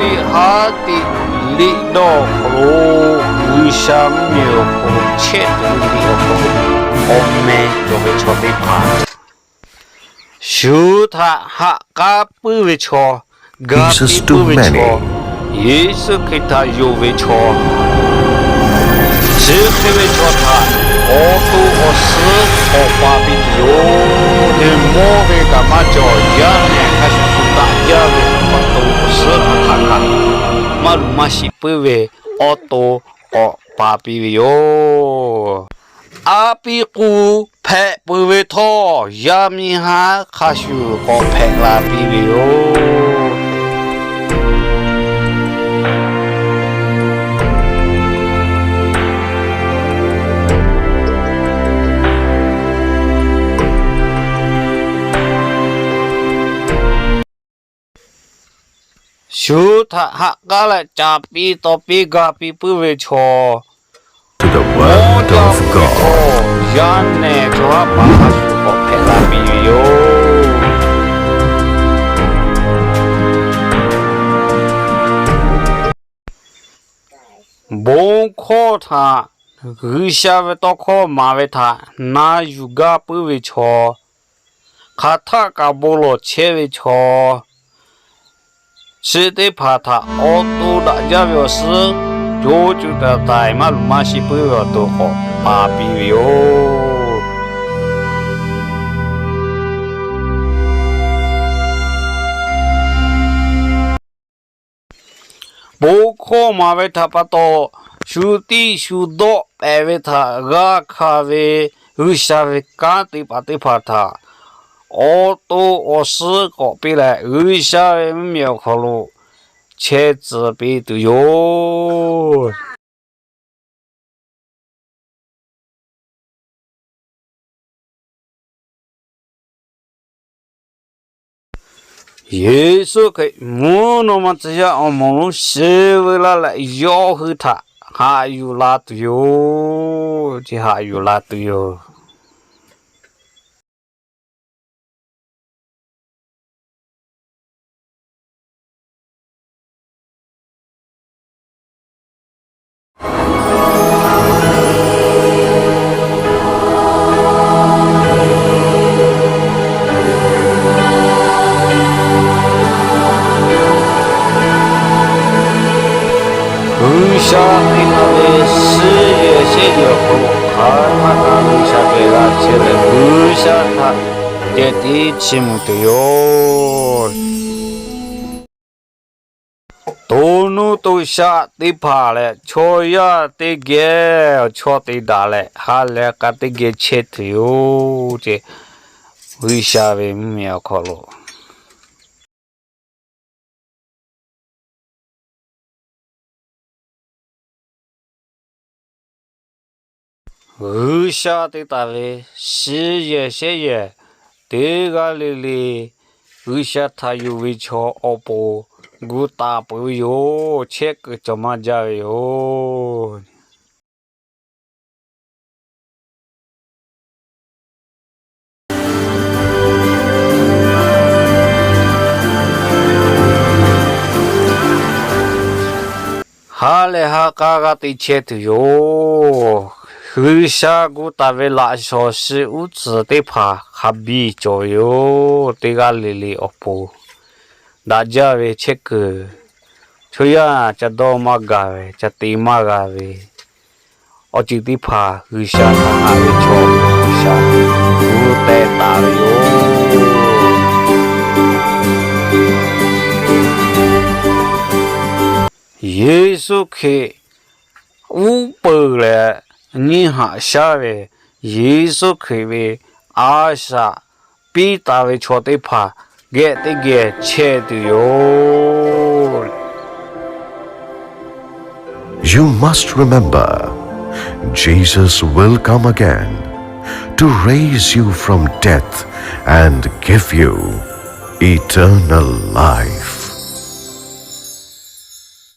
Teˇ haˉ teˇ liꞈ dawˇ awˬ hk'aw lo, G'uiˬsha mvuhˇmiˬ awˬ hk'aw lo chehˇ tuˬ ve liꞈ awˬ hk'aw lo, awˬ meh cawˬ ve chaw teˇ hpaˍ shu htaꞈ haꞈ k'aˉ puiˉ ve chaw, ga piˇ puiˉ ve chaw, Yeˍsuˆ Hkriꞈ htaꞈ yonˍ ve chaw, chi hk'e ve chaw htaꞈ awˬ to awˬ suhˉ k'awꞈ pa piˇ tuˬ yoˬ. Teˇ mawˇ ve kaꞈ maˇ cawˬ. Yaˇ nehˬ hk'a shuˍ shuˍ daꞈ jaˇ ve awˬ to awˬ suhˉ hk'a htaꞈ kaꞈ, maˇ luˬ maˇ shiˍ puiˉ ve awˬ to k'awꞈ pa piˇ ve yoˬ. A piˇ k'u hpehꞈ peuˬ ve htawˇ, yaˇ miˇ haˉ hk'a shuˍ k'awꞈ hpehꞈ la piˇ ve yoˬ. Shu htaꞈ haꞈ k'aˉ leh caˍ piˇ taw piˇ ga piˇ puiˉ ve chaw, mawˇ jaˇ ve chaw, yaˇ nehˬ chaw haˉ paˍ hk'a shuˍ k'awꞈ hpehꞈ la piˇ ve yoˬ. Bon hkawˇ htaꞈ G'uiˬsha ve tawˇ hkawˇ maˍ ve htaꞈ na yuˬ gaˇ puiˉ ve chaw, hk'aˬ htaˆ kaꞈ bon lawˬ chehˇ ve chaw, chi teˇ hpaˍ htaꞈ awˬ to daꞈ jaˇ ve awˬ suhˉ, co co taiˍ taiˍ maˇ luˬ maˇ shiˍ puiˉ ve awˬ to k'awꞈ pa piˇ ve yoˬ. Bon hkawˇ maˍ ve htaꞈ pa taw, shu tiˆ shu dawˆ pehˍ ve htaꞈ g'a hkanˍ ve G'uiˬsha ve kanˉ te paˍ teˇ hpaˍ htaꞈ awˬ to awˬ suhˉ k'awꞈ piˇ leh, G'uiˬsha ve mvuhˇmiˬ awˬ hk'aw lo chehˇ tcuh piˇ tuˬ yoˬ. Yeˍsuˆ Hkriꞈ mvuhˇ naw ma tcuh yaˇ awˬ moˍ lonˉ shiˍ veu laˇ leh, yawˇ hui htaꞈ haꞈ yuˬ la tuˬ yoˬ. Chi haꞈ yuˬ la tuˬ yoˬ. G'uiˬsha te taˍ ve suh yehˬ shehˆ yehˬ awˬ hk'aw lo hk'aˬ htaˆ kaꞈ G'uiˬsha geh g'a chehˇ leh, G'uiˬsha htaꞈ ceh tiˉ chiˇ mvuh tuˬ yoˬ. To nuˇ to shaˆ teˇ hpaˍ leh chaw yaˇ teˇ geh chaw te daꞈ leh, ha lehˬ k'a teˇ geh chehˇ tuˬ yoˬ ce. G'uiˬsha ve mvuhˇmiˬ awˬ hk'aw lo G'uiˬsha te taˍ ve suh yehˬ shehˆ yehˬ teˇ g'aˇ le le, G'uiˬsha htaꞈ yonˍ ve chaw awˬ pon gu taˍ peuˬ ve yoˬ. Chehˇ kuiˬ cawˬ maˇ jaˇ ve yoˬ. Ha lehˬ ha k'a g'a te chehˇ tuˬ yoˬ. G'uiˬsha gu taˍ ve laꞈ shawnˍ suh uˉ tcuhˍ teˇ hpaˍ hk'a biˇ cawˬ ve yoˬ. Teˇ g'aˇ le le awˬ pon daꞈ jaˇ ve chehˇ kuiˬ, chaw yaˇ ca dawˇ maˇ gaˬ ve, ca te maˇ g'a ve awˬ ceuˬ teˇ hpaˍ G'uiˬsha htaꞈ haꞈ ve chaw, G'uiˬsha gu teh taˍ ve yoˬ. Yeˍsuˆ Hkriꞈ uˉ peunˍ leh nyiˇ haꞈ shaˉ ve, Yeˍsuˆ Hkriꞈ ve a shaꞈ piˇ taˍ ve chaw teˇ hpaˍ geh teˇ geh chehˇ tuˬ yoˬ. You must remember, Jesus will come again to raise you from death and give you eternal life.